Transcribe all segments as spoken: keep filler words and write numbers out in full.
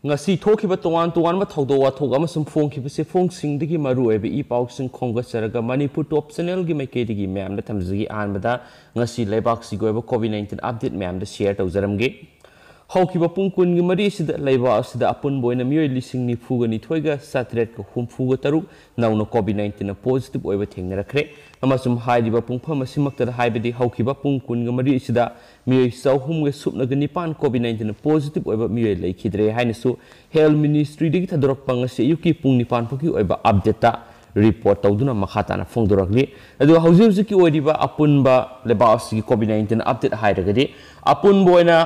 ꯉꯁꯤ ꯊꯣꯛꯈꯤꯕ ꯇꯣꯉꯥꯟ ꯇꯣꯉꯥꯟꯕ ꯊꯧꯗꯣꯛ ꯋꯥꯊꯣꯛ ꯑꯃꯁꯨꯡ ꯐꯣꯡꯈꯤꯕ ꯆꯦꯐꯣꯡꯁꯤꯡꯗꯒꯤ ꯃꯔꯨꯑꯣꯏꯕ ꯏ ꯄꯥꯎꯁꯤꯡ ꯈꯣꯝꯒꯠꯆꯔꯒ ꯃꯅꯤꯄꯨꯔ ꯇꯣꯞ ꯆꯦꯅꯦꯜꯒꯤ ꯃꯥꯏꯀꯩꯗꯒꯤ ꯃꯌꯥꯝꯗ ꯊꯝꯖꯒꯦ꯫ ꯑꯍꯥꯟꯕꯗ ꯉꯁꯤ ꯂꯩꯕꯥꯛꯁꯤꯒꯤ ꯑꯣꯏꯕ ꯀꯣꯚꯤꯗ ꯅꯥꯏꯟꯇꯤꯟ ꯑꯞꯗꯦꯠ ꯃꯌꯥꯝꯗ ꯁꯤꯌꯔ ꯇꯧꯖꯔꯝꯒꯦ꯫ ꯍꯧꯈꯤꯕ ꯄꯨꯡ ꯀꯨꯟꯒ ꯃꯔꯤ ꯑꯁꯤꯗ ꯂꯩꯕꯥꯛ ꯑꯁꯤꯗ ꯑꯄꯨꯟꯕ ꯑꯣꯏꯅ ꯃꯤꯑꯣꯏ ꯂꯤꯁꯤꯡ ꯅꯤꯐꯨꯒ ꯅꯤꯊꯣꯏꯒ ꯆꯥꯇ꯭ꯔꯦꯠꯀ ꯍꯨꯝꯐꯨꯒ ꯇꯔꯨꯛ ꯅꯧꯅ ꯀꯣꯚꯤꯗ ꯅꯥꯏꯟꯇꯤꯟ ꯄꯣꯖꯤꯇꯤꯚ ꯑꯣꯏꯕ ꯊꯦꯡꯅꯔꯛꯈ꯭ꯔꯦ꯫ ꯑꯃꯁꯨꯡ ꯍꯥꯏꯔꯤꯕ ꯄꯨꯡꯐꯝ ꯑꯁꯤꯃꯛꯇꯗ, ꯍꯥꯏꯕꯗꯤ ꯍꯧꯈꯤꯕ ꯄꯨꯡ ꯀꯨꯟꯒ ꯃꯔꯤ ꯑꯁꯤꯗ ꯃꯤꯑꯣꯏ ꯆꯍꯨꯝꯒ ꯁꯨꯞꯅꯒ ꯅꯤꯄꯥꯟ ꯀꯣꯚꯤꯗ ꯅꯥꯏꯟꯇꯤꯟ ꯄꯣꯖꯤꯇꯤꯚ ꯑꯣꯏꯕ ꯃꯤꯑꯣꯏ ꯂꯩꯈꯤꯗ꯭ꯔꯦ ꯍꯥꯏꯅꯁꯨ ꯍꯦꯜꯊ ꯃꯤꯅꯤꯁꯇ꯭ꯔꯤꯗꯒꯤ ꯊꯥꯗꯣꯔꯛꯄ ꯉꯁꯤ ꯑꯌꯨꯛꯀꯤ ꯄꯨꯡ ꯅꯤꯄꯥꯟ ꯐꯥꯎꯒꯤ ꯑꯣꯏꯕ ꯑꯞꯗꯦꯠꯇ ꯔꯤꯄꯣꯔꯠ ꯇꯧꯗꯨꯅ ꯃꯈꯥ ꯇꯥꯅ ꯐꯣꯡꯗꯣꯔꯛꯂꯤ꯫ ꯑꯗꯨꯒ ꯍꯧꯖꯤꯛ ꯍꯧꯖꯤꯛꯀꯤ ꯑꯣꯏꯔꯤꯕ ꯑꯄꯨꯟꯕ ꯂꯩꯕꯥꯛ ꯑꯁꯤꯒꯤ ꯀꯣꯚꯤꯗ ꯅꯥꯏꯟꯇꯤꯟ ꯑꯞꯗꯦꯠ ꯍꯥꯏꯔꯒꯗꯤ, ꯑꯄꯨꯟꯕ ꯑꯣꯏꯅ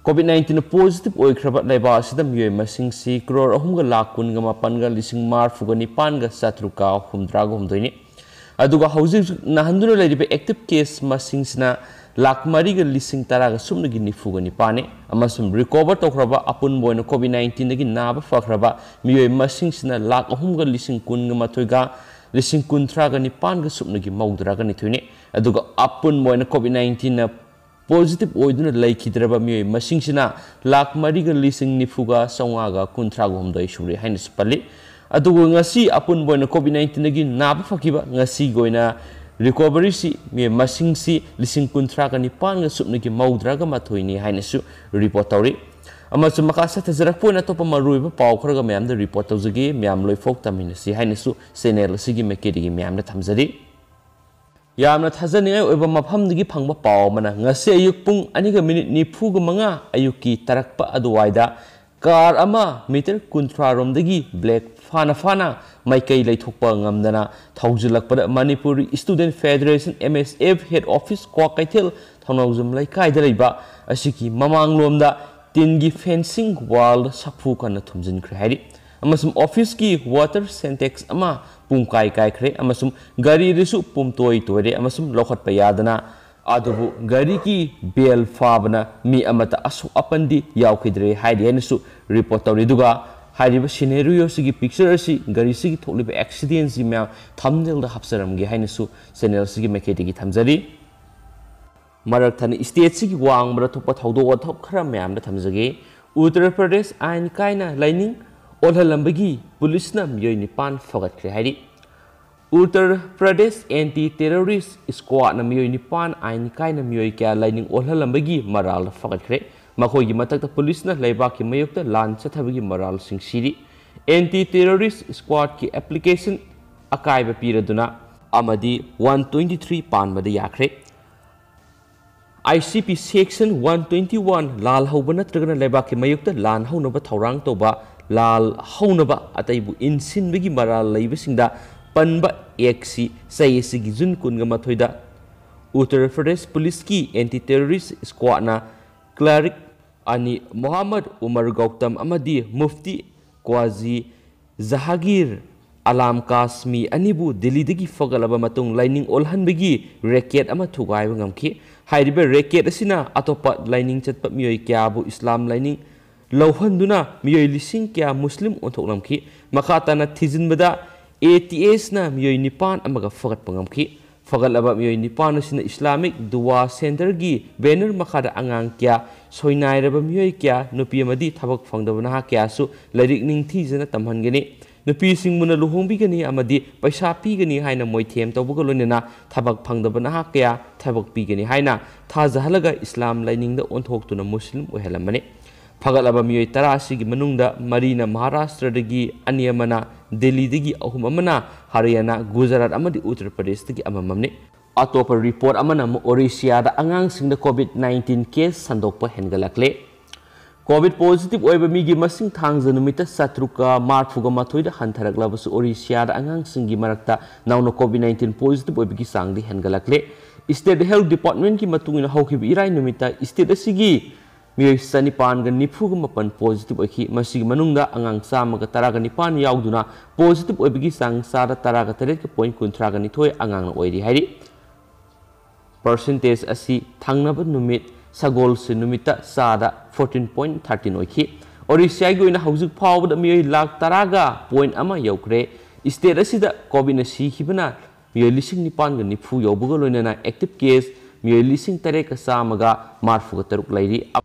ꯀꯣꯚꯤꯗ ꯅꯥꯏꯟꯇꯤꯟ ꯄꯣꯖꯤꯇꯤꯚ ꯑꯣꯏꯈ꯭ꯔꯕ ꯂꯩꯕꯥꯛ ꯑꯁꯤꯗ ꯃꯤꯑꯣꯏ ꯃꯁꯤꯡꯁꯤ ꯀ꯭ꯔꯣꯔ ꯑꯍꯨꯝꯒ ꯂꯥꯈ ꯀꯨꯟꯒ ꯃꯥꯄꯟꯒ ꯂꯤꯁꯤꯡ ꯃꯔꯤꯐꯨꯒ ꯅꯤꯄꯥꯟꯒ ꯆꯥꯇ꯭ꯔꯨꯛꯀ ꯍꯨꯝꯗ꯭ꯔꯥꯒ ꯍꯨꯝꯗꯣꯏꯅꯤ꯫ ꯑꯗꯨꯒ ꯍꯧꯖꯤꯛ ꯍꯧꯖꯤꯛ ꯅꯥꯍꯟꯗꯨꯅ ꯂꯩꯔꯤꯕ ꯑꯦꯛꯇꯤꯚ ꯀꯦꯁ ꯃꯁꯤꯡꯁꯤꯅ ꯂꯥꯈ ꯃꯔꯤꯒ ꯂꯤꯁꯤꯡ ꯇꯔꯥꯒ ꯁꯨꯞꯅꯒꯤ ꯅꯤꯐꯨꯒ ꯅꯤꯄꯥꯟꯅꯤ꯫ ꯑꯃꯁꯨꯡ ꯔꯤꯀꯣꯚꯔ ꯇꯧꯈ꯭ꯔꯕ ꯑꯄꯨꯟꯕ ꯑꯣꯏꯅ ꯀꯣꯚꯤꯗ ꯅꯥꯏꯟꯇꯤꯟꯗꯒꯤ ꯅꯥꯕ ꯐꯈ꯭ꯔꯕ ꯃꯤꯑꯣꯏ ꯃꯁꯤꯡꯁꯤꯅ ꯂꯥꯈ ꯑꯍꯨꯝꯒ ꯂꯤꯁꯤꯡ ꯀꯨꯟꯒ ꯃꯥꯊꯣꯏꯒ ꯂꯤꯁꯤꯡ ꯀꯨꯟꯊ꯭ꯔꯥꯒ ꯅꯤꯄꯥꯟꯒ ꯁꯨꯞꯅꯒꯤ ꯃꯧꯗ꯭ꯔꯥꯒ ꯅꯤꯊꯣꯏꯅꯤ꯫ ꯑꯗꯨꯒ ꯑꯄꯨꯟꯕ ꯑꯣꯏꯅ ꯀꯣꯚꯤꯗ ꯅꯥꯏꯟꯇꯤꯟꯅ ꯄꯣꯖꯤꯇꯤꯚ ꯑꯣꯏꯗꯨꯅ ꯂꯩꯈꯤꯗ꯭ꯔꯕ ꯃꯤꯑꯣꯏ ꯃꯁꯤꯡꯁꯤꯅ ꯂꯥꯈ ꯃꯔꯤꯒ ꯂꯤꯁꯤꯡ ꯅꯤꯐꯨꯒ ꯆꯥꯝꯃꯉꯥꯒ ꯀꯨꯟꯊ꯭ꯔꯥꯒ ꯍꯨꯝꯗꯣꯏ ꯁꯨꯔꯦ ꯍꯥꯏꯅꯁꯨ ꯄꯜꯂꯤ꯫ ꯑꯗꯨꯒ ꯉꯁꯤ ꯑꯄꯨꯟꯕ ꯑꯣꯏꯅ ꯀꯣꯚꯤꯗ ꯅꯥꯏꯟꯇꯤꯟꯗꯒꯤ ꯅꯥꯕ ꯐꯈꯤꯕ ꯉꯁꯤꯒꯤ ꯑꯣꯏꯅ ꯔꯤꯀꯣꯚꯔꯤꯁꯤ ꯃꯤꯑꯣꯏ ꯃꯁꯤꯡꯁꯤ ꯂꯤꯁꯤꯡ ꯀꯨꯟꯊ꯭ꯔꯥꯒ ꯅꯤꯄꯥꯟꯒ ꯁꯨꯞꯅꯒꯤ ꯃꯧꯗ꯭ꯔꯥꯒ ꯃꯥꯊꯣꯏꯅꯤ ꯍꯥꯏꯅꯁꯨ ꯔꯤꯄꯣꯔꯠ ꯇꯧꯔꯤ꯫ ꯑꯃꯁꯨꯡ ꯃꯈꯥ ꯆꯠꯊꯖꯔꯛꯄ ꯑꯣꯏꯅ ꯑꯇꯣꯞꯄ ꯃꯔꯨꯑꯣꯏꯕ ꯄꯥꯎ ꯈꯔꯒ ꯃꯌꯥꯝꯗ ꯔꯤꯄꯣꯔꯠ ꯇꯧꯖꯒꯦ꯫ ꯃꯌꯥꯝ ꯂꯣꯏꯐꯥꯎ ꯇꯝꯃꯤꯟꯅꯁꯤ ꯍꯥꯏꯅꯁꯨ ꯆꯦꯅꯦꯜ ꯑꯁꯤꯒꯤ ꯃꯥꯏꯀꯩꯗꯒꯤ ꯃꯌꯥꯝꯗ ꯊꯝꯖꯔꯤ꯫ ꯌꯥꯝꯅ ꯊꯥꯖꯅꯤꯡꯉꯥꯏ ꯑꯣꯏꯕ ꯃꯐꯝꯗꯒꯤ ꯐꯪꯕ ꯄꯥꯎ ꯑꯃꯅ, ꯉꯁꯤ ꯑꯌꯨꯛ ꯄꯨꯡ ꯑꯅꯤꯒ ꯃꯤꯅꯤꯠ ꯅꯤꯐꯨꯒ ꯃꯉꯥ ꯑꯌꯨꯛꯀꯤ ꯇꯥꯔꯛꯄ ꯑꯗꯨꯋꯥꯏꯗ ꯀꯥꯔ ꯑꯃ ꯃꯤꯇꯔ ꯀꯨꯟꯊ꯭ꯔꯥ ꯔꯣꯝꯗꯒꯤ ꯕ꯭ꯔꯦꯛ ꯐꯥꯅ ꯐꯥꯅ ꯃꯥꯏꯀꯩ ꯂꯩꯊꯣꯛꯄ ꯉꯝꯗꯅ ꯊꯧꯖꯤꯜꯂꯛꯄꯗ ꯃꯅꯤꯄꯨꯔ ꯏꯁꯇꯨꯗꯦꯟ ꯐꯦꯗꯔꯦꯁꯟ, ꯑꯦꯝ ꯑꯦꯁ ꯑꯦꯐ, ꯍꯦꯗ ꯑꯣꯐꯤꯁ ꯀ꯭ꯋꯥꯀꯩꯊꯦꯜ ꯊꯧꯅꯥꯎꯖꯝ ꯂꯩꯀꯥꯏꯗ ꯂꯩꯕ ꯑꯁꯤꯒꯤ ꯃꯃꯥꯡꯂꯣꯝꯗ ꯇꯤꯟꯒꯤ ꯐꯦꯟꯁꯤꯡ ꯋꯥꯜꯗ ꯁꯥꯐꯨ ꯀꯟꯅ ꯊꯨꯝꯖꯤꯟꯈ꯭ꯔꯦ ꯍꯥꯏꯔꯤ꯫ ꯑꯃꯁꯨꯡ ꯑꯣꯐꯤꯁꯀꯤ ꯋꯥꯇꯔ ꯁꯦꯟꯇꯦꯛꯁ ꯑꯃ ꯄꯨꯝꯀꯥꯏ ꯀꯥꯏꯈ꯭ꯔꯦ ꯑꯃꯁꯨꯡ ꯒꯥꯔꯤꯗꯨꯁꯨ ꯄꯨꯝꯇꯣꯏ ꯇꯣꯏꯔꯦ ꯑꯃꯁꯨꯡ ꯂꯧꯈꯠꯄ ꯌꯥꯗꯅ, ꯑꯗꯨꯕꯨ ꯒꯥꯔꯤꯒꯤ ꯕꯦꯜ ꯐꯥꯕꯅ ꯃꯤ ꯑꯃꯠꯇ ꯑꯁꯣꯛ ꯑꯄꯟꯗꯤ ꯌꯥꯎꯈꯤꯗ꯭ꯔꯦ ꯍꯥꯏꯔꯤ ꯍꯥꯏꯅꯁꯨ ꯔꯤꯄꯣꯔꯠ ꯇꯧꯔꯤ꯫ ꯑꯗꯨꯒ ꯍꯥꯏꯔꯤꯕ ꯁꯤꯅꯦꯔꯤꯑꯣꯁꯤꯒꯤ ꯄꯤꯛꯆꯔ ꯑꯁꯤ, ꯒꯥꯔꯤꯁꯤꯒꯤ ꯊꯣꯛꯂꯤꯕ ꯑꯦꯛꯁꯤꯗꯦꯟꯁꯤ ꯃꯌꯥꯝ ꯊꯝꯅꯦꯜꯗ ꯍꯥꯞꯆꯔꯝꯒꯦ ꯍꯥꯏꯅꯁꯨ ꯆꯦꯅꯦꯜꯁꯤꯒꯤ ꯃꯥꯏꯀꯩꯗꯒꯤ ꯊꯝꯖꯔꯤ꯫ ꯃꯔꯛ ꯊꯠꯅ ꯏꯁꯇꯦꯠꯁꯤꯒꯤ ꯋꯥꯡꯃꯗ ꯊꯣꯛꯄ ꯊꯧꯗꯣꯛ ꯋꯥꯊꯣꯛ ꯈꯔ ꯃꯌꯥꯝꯗ ꯊꯝꯖꯒꯦ꯫ ꯎꯠꯇꯔ ꯄ꯭ꯔꯗꯦꯁ ꯑꯥꯏꯟ ꯀꯥꯏꯅ ꯂꯥꯏꯅꯤꯡ ꯑꯣꯜꯍꯜꯂꯝꯕꯒꯤ ꯄꯨꯂꯤꯁꯅ ꯃꯤꯑꯣꯏ ꯅꯤꯄꯥꯟ ꯐꯒꯠꯈ꯭ꯔꯦ ꯍꯥꯏꯔꯤ꯫ ꯎꯠꯇꯔ ꯄ꯭ꯔꯗꯦꯁ ꯑꯦꯟꯇꯤ ꯇꯦꯔꯣꯔꯤꯁ ꯁ꯭ꯀ꯭ꯋꯥꯗꯅ ꯃꯤꯑꯣꯏ ꯅꯤꯄꯥꯟ ꯑꯥꯏꯟ ꯀꯥꯏꯅ ꯃꯤꯑꯣꯏ ꯀꯌꯥ ꯂꯥꯏꯅꯤꯡ ꯑꯣꯜꯍꯜꯂꯝꯕꯒꯤ ꯃꯔꯥꯜꯗ ꯐꯒꯠꯈ꯭ꯔꯦ꯫ ꯃꯈꯣꯏꯒꯤ ꯃꯊꯛꯇ ꯄꯨꯂꯤꯁꯅ ꯂꯩꯕꯥꯛꯀꯤ ꯃꯥꯌꯣꯛꯇ ꯂꯥꯟ ꯆꯠꯊꯕꯒꯤ ꯃꯔꯥꯜꯁꯤꯡ ꯁꯤꯔꯤ꯫ ꯑꯦꯟꯇꯤ ꯇꯦꯔꯣꯔꯤꯁ ꯁ꯭ꯀ꯭ꯋꯥꯗꯀꯤ ꯑꯦꯄ꯭ꯂꯤꯀꯦꯁꯟ ꯑꯀꯥꯏꯕ ꯄꯤꯔꯗꯨꯅ ꯑꯃꯗꯤ ꯋꯥꯟ ꯇ꯭ꯋꯦꯟꯇꯤ ꯊ꯭ꯔꯤ ꯄꯥꯟꯕꯗ ꯌꯥꯈ꯭ꯔꯦ꯫ I C P section one twenty one ꯂꯥꯜꯍꯧꯕ ꯅꯠꯇ꯭ꯔꯒꯅ ꯂꯩꯕꯥꯛꯀꯤ ꯃꯥꯌꯣꯛꯇ ꯂꯥꯟ ꯍꯧꯅꯕ ꯊꯧꯔꯥꯡ ꯇꯧꯕ, ꯂꯥꯜ ꯍꯧꯅꯕ ꯑꯇꯩꯕꯨ ꯏꯟꯁꯤꯟꯕꯒꯤ ꯃꯔꯥꯜ ꯂꯩꯕꯁꯤꯡꯗ ꯄꯟꯕ ꯑꯦꯛꯁꯤ ꯆꯍꯤ ꯑꯁꯤꯒꯤ ꯖꯨꯟ ꯀꯨꯟꯒ ꯃꯥꯊꯣꯏꯗ ꯎꯠꯇꯔ ꯄ꯭ꯔꯗꯦꯁ ꯄꯨꯂꯤꯁꯀꯤ ꯑꯦꯟꯇꯤ ꯇꯦꯔꯣꯔꯤꯁ ꯁ꯭ꯀ꯭ꯋꯥꯗꯅ ꯀ꯭ꯂꯥꯔꯤꯛ ꯑꯅꯤ ꯃꯣꯍꯝꯃꯗ ꯎꯃꯔ ꯒꯧꯇꯝ ꯑꯃꯗꯤ ꯃꯨꯐꯇꯤ ꯀ꯭ꯋꯥꯖꯤ ꯖꯍꯥꯒꯤꯔ ꯑꯂꯥꯝ ꯀꯥꯁꯃꯤ ꯑꯅꯤꯕꯨ ꯗꯤꯜꯂꯤꯗꯒꯤ ꯐꯒꯠꯂꯕ ꯃꯇꯨꯡ ꯂꯥꯏꯅꯤꯡ ꯑꯣꯜꯍꯟꯕꯒꯤ ꯔꯦꯀꯦꯠ ꯑꯃ ꯊꯨꯒꯥꯏꯕ ꯉꯝꯈꯤ꯫ ꯍꯥꯏꯔꯤꯕ ꯔꯦꯀꯦꯠ ꯑꯁꯤꯅ ꯑꯇꯣꯞꯄ ꯂꯥꯏꯅꯤꯡ ꯆꯠꯄ ꯃꯤꯑꯣꯏ ꯀꯌꯥꯕꯨ ꯏꯁꯂꯥꯝ ꯂꯥꯏꯅꯤꯡ ꯂꯧꯍꯟꯗꯨꯅ ꯃꯤꯑꯣꯏ ꯂꯤꯁꯤꯡ ꯀꯌꯥ ꯃꯨꯁꯂꯤꯝ ꯑꯣꯟꯊꯣꯛꯂꯝꯈꯤ꯫ ꯃꯈꯥ ꯇꯥꯅ ꯊꯤꯖꯤꯟꯕꯗ ꯑꯦ ꯇꯤ ꯑꯦꯁꯅ ꯃꯤꯑꯣꯏ ꯅꯤꯄꯥꯟ ꯑꯃꯒ ꯐꯒꯠꯄ ꯉꯝꯈꯤ꯫ ꯐꯒꯠꯂꯕ ꯃꯤꯑꯣꯏ ꯅꯤꯄꯥꯟ ꯑꯁꯤꯅ ꯏꯁꯂꯥꯃꯤꯛ ꯗꯨꯋꯥ ꯁꯦꯟꯇꯔꯒꯤ ꯕꯦꯅꯔ ꯃꯈꯥꯗ ꯑꯉꯥꯡ ꯀꯌꯥ, ꯁꯣꯏꯅꯥꯏꯔꯕ ꯃꯤꯑꯣꯏ ꯀꯌꯥ, ꯅꯨꯄꯤ ꯑꯃꯗꯤ ꯊꯕꯛ ꯐꯪꯗꯕ ꯅꯍꯥ ꯀꯌꯥꯁꯨ ꯂꯥꯏꯔꯤꯛ ꯅꯤꯡꯊꯤꯖꯅ ꯇꯝꯍꯟꯒꯅꯤ꯫ ꯅꯨꯄꯤꯁꯤꯡꯕꯨꯅ ꯂꯨꯍꯣꯡꯕꯤꯒꯅꯤ ꯑꯃꯗꯤ ꯄꯩꯁꯥ ꯄꯤꯒꯅꯤ ꯍꯥꯏꯅ ꯃꯣꯏꯊꯦꯝ ꯇꯧꯕꯒ ꯂꯣꯏꯅꯅ ꯊꯕꯛ ꯐꯪꯗꯕ ꯅꯍꯥ ꯀꯌꯥ ꯊꯕꯛ ꯄꯤꯒꯅꯤ ꯍꯥꯏꯅ ꯊꯥꯖꯍꯜꯂꯒ ꯏꯁꯂꯥꯝ ꯂꯥꯏꯅꯤꯡꯗ ꯑꯣꯟꯊꯣꯛꯇꯨꯅ ꯃꯨꯁꯂꯤꯝ ꯑꯣꯏꯍꯜꯂꯝꯕꯅꯤ꯫ ꯐꯒꯠꯂꯕ ꯃꯤꯑꯣꯏ ꯇꯔꯥ ꯑꯁꯤꯒꯤ ꯃꯅꯨꯡꯗ ꯃꯔꯤꯅ ꯃꯍꯥꯔꯥꯁꯇ꯭ꯔꯗꯒꯤ, ꯑꯅꯤ ꯑꯃꯅ ꯗꯦꯜꯂꯤꯗꯒꯤ, ꯑꯍꯨꯝ ꯑꯃꯅ ꯍꯔꯤꯌꯥꯅꯥ, ꯒꯨꯖꯔꯥꯠ ꯑꯃꯗꯤ ꯎꯠꯇꯔ ꯄ꯭ꯔꯗꯦꯁꯇꯒꯤ ꯑꯃꯃꯝꯅꯤ꯫ ꯑꯇꯣꯞꯄ ꯔꯤꯄꯣꯔꯠ ꯑꯃꯅ ꯑꯃꯨꯛ ꯑꯣꯔꯤꯁꯤꯌꯥꯗ ꯑꯉꯥꯡꯁꯤꯡꯗ ꯀꯣꯚꯤꯗ ꯅꯥꯏꯟꯇꯤꯟ ꯀꯦꯁ ꯁꯟꯗꯣꯛꯄ ꯍꯦꯟꯒꯠꯂꯛꯂꯦ꯫ ꯀꯣꯚꯤꯗ ꯄꯣꯖꯤꯇꯤꯚ ꯑꯣꯏꯕ ꯃꯤꯒꯤ ꯃꯁꯤꯡ ꯊꯥꯡꯖ ꯅꯨꯃꯤꯠꯇ ꯆꯥꯇ꯭ꯔꯨꯛꯀ ꯃꯔꯤꯐꯨꯒ ꯃꯥꯊꯣꯏꯗ ꯍꯟꯊꯔꯛꯂꯕꯁꯨ, ꯑꯣꯔꯤꯁꯤꯌꯥꯗ ꯑꯉꯥꯡꯁꯤꯡꯒꯤ ꯃꯔꯛꯇ ꯅꯧꯅ ꯀꯣꯚꯤꯗ ꯅꯥꯏꯟꯇꯤꯟ ꯄꯣꯖꯤꯇꯤꯚ ꯑꯣꯏꯕꯒꯤ ꯆꯥꯡꯗꯤ ꯍꯦꯟꯒꯠꯂꯛꯂꯦ꯫ ꯁ꯭ꯇꯦꯠ ꯍꯦꯜꯊ ꯗꯤꯄꯥꯔꯠꯃꯦꯟꯠꯀꯤ ꯃꯇꯨꯡ ꯏꯟꯅ, ꯍꯧꯈꯤꯕ ꯏꯔꯥꯏ ꯅꯨꯃꯤꯠꯇ ꯁ꯭ꯇꯦꯠ ꯑꯁꯤꯒꯤ ꯃꯤꯑꯣꯏ ꯆꯅꯤꯄꯥꯟꯒ ꯅꯤꯐꯨꯒ ꯃꯥꯄꯟ ꯄꯣꯖꯤꯇꯤꯚ ꯑꯣꯏꯈꯤ꯫ ꯃꯁꯤꯒꯤ ꯃꯅꯨꯡꯗ ꯑꯉꯥꯡ ꯆꯥꯝꯃꯒ ꯇꯔꯥꯒ ꯅꯤꯄꯥꯟ ꯌꯥꯎꯗꯨꯅ ꯄꯣꯖꯤꯇꯤꯚ ꯑꯣꯏꯕꯒꯤ ꯆꯥꯡ ꯆꯥꯗ ꯇꯔꯥꯒ ꯇꯔꯦꯠꯀ ꯄꯣꯏꯟꯠ ꯀꯨꯟꯊ꯭ꯔꯥꯒ ꯅꯤꯊꯣꯏ ꯑꯉꯥꯡꯅ ꯑꯣꯏꯔꯤ ꯍꯥꯏꯔꯤ꯫ ꯄꯔꯁꯦꯟꯇꯦꯖ ꯑꯁꯤ ꯊꯪꯅꯕ ꯅꯨꯃꯤꯠ ꯁꯒꯣꯜꯁꯦꯟ ꯅꯨꯃꯤꯠꯇ ꯆꯥꯗ ꯐꯣꯔꯇꯤꯟ ꯄꯣꯏꯟꯠ ꯊꯥꯔꯇꯤꯟ ꯑꯣꯏꯈꯤ꯫ ꯑꯣꯔꯤꯁꯤꯌꯥꯒꯤ ꯑꯣꯏꯅ ꯍꯧꯖꯤꯛ ꯐꯥꯎꯕꯗ ꯃꯤꯑꯣꯏ ꯂꯥꯈ ꯇꯔꯥꯒ ꯄꯣꯏꯟꯠ ꯑꯃ ꯌꯧꯈ꯭ꯔꯦ꯫ ꯁ꯭ꯇꯦꯠ ꯑꯁꯤꯗ ꯀꯣꯚꯤꯗꯅ ꯁꯤꯈꯤꯕꯅ ꯃꯤꯑꯣꯏ ꯂꯤꯁꯤꯡ ꯅꯤꯄꯥꯟꯒ ꯅꯤꯐꯨ ꯌꯧꯕꯒ ꯂꯣꯏꯅꯅ ꯑꯦꯛꯇꯤꯚ ꯀꯦꯁ ꯃꯤꯑꯣꯏ ꯂꯤꯁꯤꯡ ꯇꯔꯦꯠꯀ ꯆꯥꯝꯃꯒ ꯃꯔꯤꯐꯨꯒ ꯇꯔꯨꯛ ꯂꯩꯔꯤ꯫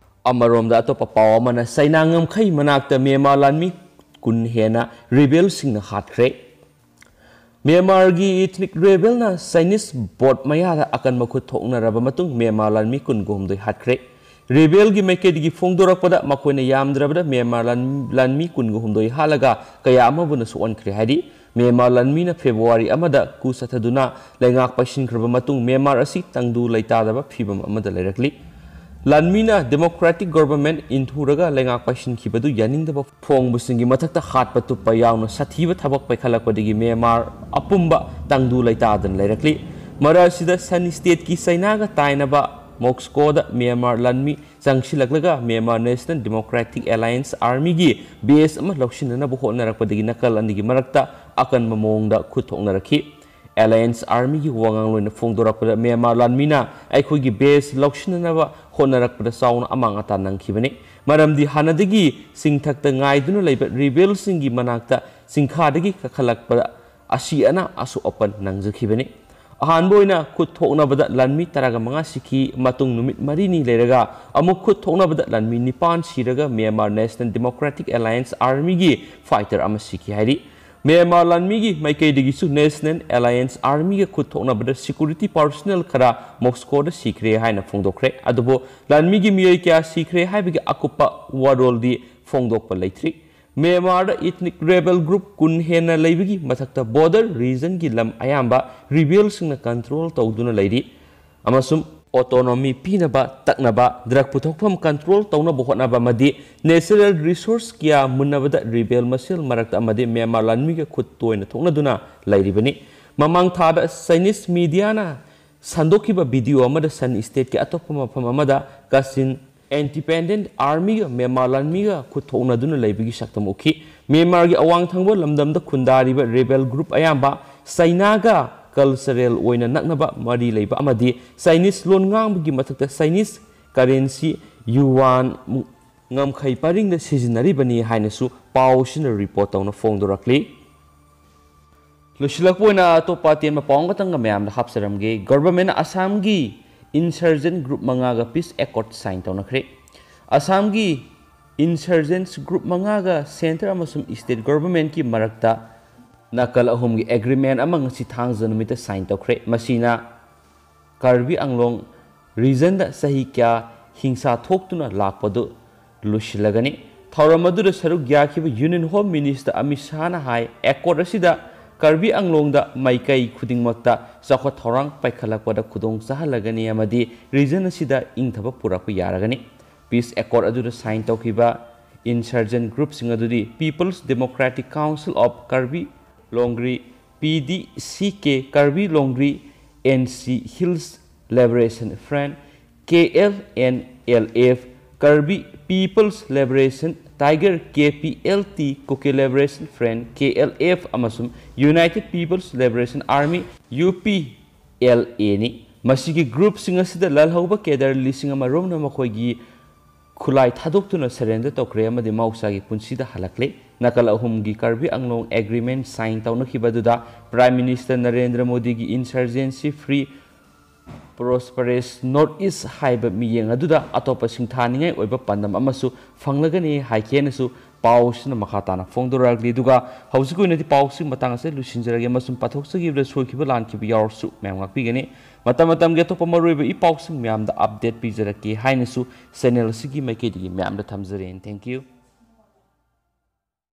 ꯑꯃꯔꯣꯝꯗ, ꯑꯇꯣꯞꯄ ꯄꯥꯎ ꯑꯃꯅ, ꯆꯩꯅꯥ ꯉꯝꯈꯩ ꯃꯅꯥꯛꯇ ꯃ꯭ꯌꯥꯟꯃꯥꯔ ꯂꯥꯟꯃꯤ ꯀꯨꯟ ꯍꯦꯟꯅ ꯔꯤꯕꯦꯜꯁꯤꯡꯅ ꯍꯥꯠꯈ꯭ꯔꯦ꯫ ꯃ꯭ꯌꯥꯟꯃꯥꯔꯒꯤ ꯏꯊꯅꯤꯛ ꯔꯤꯕꯦꯜꯅ ꯆꯥꯏꯅꯤꯁ ꯕꯣꯔꯗ ꯃꯌꯥꯗ ꯑꯀꯟꯕ ꯈꯨꯠ ꯊꯣꯛꯅꯔꯕ ꯃꯇꯨꯡ ꯃ꯭ꯌꯥꯟꯃꯥꯔ ꯂꯥꯟꯃꯤ ꯀꯨꯟꯒ ꯍꯨꯝꯗꯣꯏ ꯍꯥꯠꯈ꯭ꯔꯦ꯫ ꯔꯤꯕꯦꯜꯒꯤ ꯃꯥꯏꯀꯩꯗꯒꯤ ꯐꯣꯡꯗꯣꯔꯛꯄꯗ, ꯃꯈꯣꯏꯅ ꯌꯥꯝꯗ꯭ꯔꯕꯗ ꯃ꯭ꯌꯥꯟꯃꯥꯔ ꯂꯥꯟ-, ꯂꯥꯟꯃꯤ ꯀꯨꯟꯒ ꯍꯨꯝꯗꯣꯏ ꯍꯥꯠꯂꯒ ꯀꯌꯥ ꯑꯃꯕꯨꯅ ꯁꯣꯛꯍꯟꯈ꯭ꯔꯦ ꯍꯥꯏꯔꯤ꯫ ꯃ꯭ꯌꯥꯟꯃꯥꯔ ꯂꯥꯟꯃꯤꯅ ꯐꯦꯕ꯭ꯔꯨꯋꯥꯔꯤ ꯑꯃꯗ ꯀꯨ ꯆꯠꯊꯗꯨꯅ ꯂꯩꯉꯥꯛ ꯄꯥꯏꯁꯤꯟꯈ꯭ꯔꯕ ꯃꯇꯨꯡ ꯃ꯭ꯌꯥꯟꯃꯥꯔ ꯑꯁꯤ ꯇꯪꯗꯨ ꯂꯩꯇꯥꯗꯕ ꯐꯤꯕꯝ ꯑꯃꯗ ꯂꯩꯔꯛꯂꯤ꯫ ꯂꯥꯟꯃꯤꯅ democratic government ꯏꯟꯊꯨꯔꯒ ꯂꯩꯉꯥꯛ ꯄꯥꯏꯁꯤꯟꯈꯤꯕꯗꯨ ꯌꯥꯅꯤꯡꯗꯕ ꯐꯣꯡꯕꯁꯤꯡꯒꯤ ꯃꯊꯛꯇ ꯍꯥꯠꯄ ꯇꯨꯞꯄ ꯌꯥꯎꯅ ꯁꯥꯊꯤꯕ ꯊꯕꯛ ꯄꯥꯏꯈꯠꯂꯛꯄꯗꯒꯤ ꯃ꯭ꯌꯥꯟꯃꯥꯔ ꯑꯄꯨꯝꯕ ꯇꯪꯗꯨ ꯂꯩꯇꯥꯗꯅ ꯂꯩꯔꯛꯂꯤ꯫ ꯃꯔꯛ ꯑꯁꯤꯗ ꯁꯟ ꯁ꯭ꯇꯦꯠꯀꯤ ꯆꯩꯅꯥꯒ ꯇꯥꯏꯅꯕ ꯃꯣꯛꯁꯀꯣꯗ ꯃ꯭ꯌꯥꯟꯃꯥꯔ ꯂꯥꯟꯃꯤ ꯆꯪꯁꯤꯜꯂꯛꯂꯒ ꯃ꯭ꯌꯥꯟꯃꯥꯔ National Democratic Alliance Armyꯒꯤ base ꯑꯃ ꯂꯧꯁꯤꯟꯅꯅꯕ ꯍꯣꯠꯅꯔꯛꯄꯗꯒꯤ ꯅꯥꯀꯜ ꯑꯅꯤꯒꯤ ꯃꯔꯛꯇ ꯑꯀꯟꯕ ꯃꯑꯣꯡꯗ ꯈꯨꯠ ꯊꯣꯛꯅꯔꯛꯈꯤ꯫ Alliance Armyꯒꯤ ꯋꯥꯉꯥꯡꯂꯣꯏꯅ ꯐꯣꯡꯗꯣꯔꯛꯄꯗ, ꯃ꯭ꯌꯥꯟꯃꯥꯔ ꯂꯥꯟꯃꯤꯅ ꯑꯩꯈꯣꯏꯒꯤ base ꯂꯧꯁꯤꯟꯅꯅꯕ ꯍꯣꯠꯅꯔꯛꯄꯗ ꯆꯥꯎꯅ ꯑꯃꯥꯡ ꯑꯇꯥ ꯅꯪꯈꯤꯕꯅꯤ, ꯃꯔꯝꯗꯤ ꯍꯥꯟꯅꯗꯒꯤ ꯆꯤꯡꯊꯛꯇ ꯉꯥꯏꯗꯨꯅ ꯂꯩꯕ ꯔꯤꯕꯦꯜꯁꯤꯡꯒꯤ ꯃꯅꯥꯛꯇ ꯆꯤꯡꯈꯥꯗꯒꯤ ꯀꯥꯈꯠꯂꯛꯄꯗ ꯑꯁꯤ ꯑꯅꯥ ꯑꯁꯣꯛ ꯑꯄꯟ ꯅꯪꯖꯈꯤꯕꯅꯤ꯫ ꯑꯍꯥꯟꯕ ꯑꯣꯏꯅ ꯈꯨꯠ ꯊꯣꯛꯅꯕꯗ ꯂꯥꯟꯃꯤ ꯇꯔꯥꯒ ꯃꯉꯥ ꯁꯤꯈꯤ꯫ ꯃꯇꯨꯡ ꯅꯨꯃꯤꯠ ꯃꯔꯤꯅꯤ ꯂꯩꯔꯒ ꯑꯃꯨꯛ ꯈꯨꯠ ꯊꯣꯛꯅꯕꯗ ꯂꯥꯟꯃꯤ ꯅꯤꯄꯥꯟ ꯁꯤꯔꯒ ꯃ꯭ꯌꯥꯟꯃꯥꯔ National Democratic Alliance Armyꯒꯤ fighter ꯑꯃ ꯁꯤꯈꯤ ꯍꯥꯏꯔꯤ꯫ ꯃ꯭ꯌꯥꯟꯃꯥꯔ ꯂꯥꯟꯃꯤꯒꯤ ꯃꯥꯏꯀꯩꯗꯒꯤꯁꯨ National Alliance Armyꯒ ꯈꯨꯠ ꯊꯣꯛꯅꯕꯗ security personnel ꯈꯔ ꯃꯣꯛꯁꯀꯣꯗ ꯁꯤꯈ꯭ꯔꯦ ꯍꯥꯏꯅ ꯐꯣꯡꯗꯣꯛꯈ꯭ꯔꯦ꯫ ꯑꯗꯨꯕꯨ ꯂꯥꯟꯃꯤꯒꯤ ꯃꯤꯑꯣꯏ ꯀꯌꯥ ꯁꯤꯈ꯭ꯔꯦ ꯍꯥꯏꯕꯒꯤ ꯑꯀꯨꯞꯄ ꯋꯥꯔꯣꯜꯗꯤ ꯐꯣꯡꯗꯣꯛꯄ ꯂꯩꯇ꯭ꯔꯤ꯫ ꯃ꯭ꯌꯥꯟꯃꯥꯔꯗ ethnic rebel group ꯀꯨꯟ ꯍꯦꯟꯅ ꯂꯩꯕꯒꯤ ꯃꯊꯛꯇ border regionꯒꯤ ꯂꯝ ꯑꯌꯥꯝꯕ ꯔꯤꯕꯦꯜꯁꯤꯡꯅ control ꯇꯧꯗꯨꯅ ꯂꯩꯔꯤ ꯑꯃꯁꯨꯡ autonomy ꯄꯤꯅꯕ, ꯇꯛꯅꯕ, drug ꯄꯨꯊꯣꯛꯐꯝ control ꯇꯧꯅꯕ ꯍꯣꯠꯅꯕ ꯑꯃꯗꯤ natural resource ꯀꯌꯥ ꯃꯨꯟꯅꯕꯗ ꯔꯤꯕꯦꯜ ꯃꯁꯦꯜ ꯃꯔꯛꯇ ꯑꯃꯗꯤ ꯃ꯭ꯌꯥꯟꯃꯥꯔ ꯂꯥꯟꯃꯤꯒ ꯈꯨꯠ ꯇꯣꯏꯅ ꯊꯣꯛꯅꯗꯨꯅ ꯂꯩꯔꯤꯕꯅꯤ꯫ ꯃꯃꯥꯡ ꯊꯥꯗ ꯆꯥꯏꯅꯤꯁ ꯃꯤꯗꯤꯌꯥꯅ ꯁꯟꯗꯣꯛꯈꯤꯕ ꯚꯤꯗꯤꯑꯣ ꯑꯃꯗ ꯁꯟ ꯁ꯭ꯇꯦꯠꯀꯤ ꯑꯇꯣꯞꯄ ꯃꯐꯝ ꯑꯃꯗ ꯀꯥꯆꯤꯟ Independent Armyꯒ ꯃ꯭ꯌꯥꯟꯃꯥꯔ ꯂꯥꯟꯃꯤꯒ ꯈꯨꯠ ꯊꯣꯛꯅꯗꯨꯅ ꯂꯩꯕꯒꯤ ꯁꯛꯇꯝ ꯎꯈꯤ꯫ ꯃ꯭ꯌꯥꯟꯃꯥꯔꯒꯤ ꯑꯋꯥꯡ ꯊꯪꯕ ꯂꯝꯗꯝꯗ ꯈꯨꯟꯗꯥꯔꯤꯕ rebel group ꯑꯌꯥꯝꯕ ꯆꯩꯅꯥꯒ cultural ꯑꯣꯏꯅ ꯅꯛꯅꯕ ꯃꯔꯤ ꯂꯩꯕ ꯑꯃꯗꯤ ꯆꯥꯏꯅꯤꯁ ꯂꯣꯟ ꯉꯥꯡꯕꯒꯤ ꯃꯊꯛꯇ ꯆꯥꯏꯅꯤꯁ currency ꯌꯨꯋꯥꯟ ꯉꯝꯈꯩ ꯄꯔꯤꯡꯗ ꯁꯤꯖꯤꯟꯅꯔꯤꯕꯅꯤ ꯍꯥꯏꯅꯁꯨ ꯄꯥꯎꯁꯤꯅ report ꯇꯧꯅ ꯐꯣꯡꯗꯣꯔꯛꯂꯤ꯫ ꯂꯣꯏꯁꯤꯜꯂꯛꯄ ꯑꯣꯏꯅ ꯑꯇꯣꯞꯄ ꯑꯇꯦꯟꯕ ꯄꯥꯎ ꯑꯃꯈꯛꯇꯪꯒ ꯃꯌꯥꯝꯗ ꯍꯥꯞꯆꯔꯝꯒꯦ꯫ Government ꯑꯁꯥꯝꯒꯤ insurgent group ꯃꯉꯥꯒ peace accord sign ꯇꯧꯅꯈ꯭ꯔꯦ꯫ ꯑꯁꯥꯝꯒꯤ insurgents group ꯃꯉꯥꯒ centre ꯑꯃꯁꯨꯡ state governmentꯀꯤ ꯃꯔꯛꯇ ꯅꯥꯀꯜ ꯑꯍꯨꯝꯒꯤ agreement ꯑꯃ ꯉꯁꯤ ꯊꯥꯡꯖ ꯅꯨꯃꯤꯠꯇ sign ꯇꯧꯈ꯭ꯔꯦ꯫ ꯃꯁꯤꯅ ꯀꯥꯔꯕꯤ ꯑꯪꯂꯣꯡ regionꯗ ꯆꯍꯤ ꯀꯌꯥ ꯍꯤꯡꯁꯥ ꯊꯣꯛꯇꯨꯅ ꯂꯥꯛꯄꯗꯨ ꯂꯣꯏꯁꯤꯜꯂꯒꯅꯤ꯫ ꯊꯧꯔꯝ ꯑꯗꯨꯗ ꯁꯔꯨꯛ ꯌꯥꯈꯤꯕ Union Home Minister ꯑꯃꯤꯠ ꯁꯥꯍꯅ ꯍꯥꯏ, accord ꯑꯁꯤꯗ ꯀꯥꯔꯕꯤ ꯑꯪꯂꯣꯡꯗ ꯃꯥꯏꯀꯩ ꯈꯨꯗꯤꯡꯃꯛꯇ ꯆꯥꯎꯈꯠ ꯊꯧꯔꯥꯡ ꯄꯥꯏꯈꯠꯂꯛꯄꯗ ꯈꯨꯗꯣꯡ ꯆꯥꯍꯜꯂꯒꯅꯤ ꯑꯃꯗꯤ region ꯑꯁꯤꯗ ꯏꯪꯊꯕ ꯄꯨꯔꯛꯄ ꯌꯥꯔꯒꯅꯤ꯫ Peace accord ꯑꯗꯨꯗ sign ꯇꯧꯈꯤꯕ insurgent groupꯁꯤꯡ ꯑꯗꯨꯗꯤ People's Democratic Council of Karbi Longri, P D C K, Karbi Longri N C Hills Liberation Front, K L N L F, Karbi People's Liberation Tiger, K P L T, Kuki Liberation Front, K L F, ꯑꯃꯁꯨꯡ United People's Liberation Army, U P L A ꯅꯤ꯫ ꯃꯁꯤꯒꯤ groupꯁꯤꯡ ꯑꯁꯤꯗ ꯂꯥꯜꯍꯧꯕ cadre ꯂꯤꯁꯤꯡ ꯑꯃ ꯔꯣꯝꯅ ꯃꯈꯣꯏꯒꯤ ꯈꯨꯠꯂꯥꯏ ꯊꯥꯗꯣꯛꯇꯨꯅ surrender ꯇꯧꯈ꯭ꯔꯦ ꯑꯃꯗꯤ ꯃꯍꯧꯁꯥꯒꯤ ꯄꯨꯟꯁꯤꯗ ꯍꯜꯂꯛꯂꯦ꯫ ꯅꯥꯀꯜ ꯑꯍꯨꯝꯒꯤ ꯀꯥꯔꯕꯤ ꯑꯪꯂꯣꯡ agreement sign ꯇꯧꯅꯈꯤꯕ ꯑꯗꯨꯗ Prime Minister ꯅꯔꯦꯟꯗ꯭ꯔ ꯃꯣꯗꯤꯒꯤ insurgency free prosperous North East ꯍꯥꯏꯕ ꯃꯤꯠꯌꯦꯡ ꯑꯗꯨꯗ ꯑꯇꯣꯞꯄ ꯁꯤꯡꯊꯥꯅꯤꯡꯉꯥꯏ ꯑꯣꯏꯕ ꯄꯥꯟꯗꯝ ꯑꯃꯁꯨ ꯐꯪꯂꯒꯅꯤ ꯍꯥꯏꯈꯤ ꯍꯥꯏꯅꯁꯨ ꯄꯥꯎꯁꯤꯅ ꯃꯈꯥ ꯇꯥꯅ ꯐꯣꯡꯗꯣꯔꯛꯂꯤ꯫ ꯑꯗꯨꯒ ꯍꯧꯖꯤꯛꯀꯤ ꯑꯣꯏꯅꯗꯤ ꯄꯥꯎꯁꯤꯡ ꯃꯇꯥꯡ ꯑꯁꯤꯗ ꯂꯣꯏꯁꯤꯟꯖꯔꯒꯦ ꯑꯃꯁꯨꯡ ꯄꯥꯊꯣꯛꯆꯈꯤꯕꯗ ꯁꯣꯏꯈꯤꯕ ꯂꯥꯟꯈꯤꯕ ꯌꯥꯎꯔꯁꯨ ꯃꯌꯥꯝ ꯉꯥꯛꯄꯤꯒꯅꯤ꯫ ꯃꯇꯝ ꯃꯇꯝꯒꯤ ꯑꯇꯣꯞꯄ ꯃꯔꯨꯑꯣꯏꯕ ꯏ ꯄꯥꯎꯁꯤꯡ ꯃꯌꯥꯝꯗ update ꯄꯤꯖꯔꯛꯀꯦ ꯍꯥꯏꯅꯁꯨ channel ꯑꯁꯤꯒꯤ ꯃꯥꯏꯀꯩꯗꯒꯤ ꯃꯌꯥꯝꯗ ꯊꯝꯖꯔꯦ꯫ Thank you꯫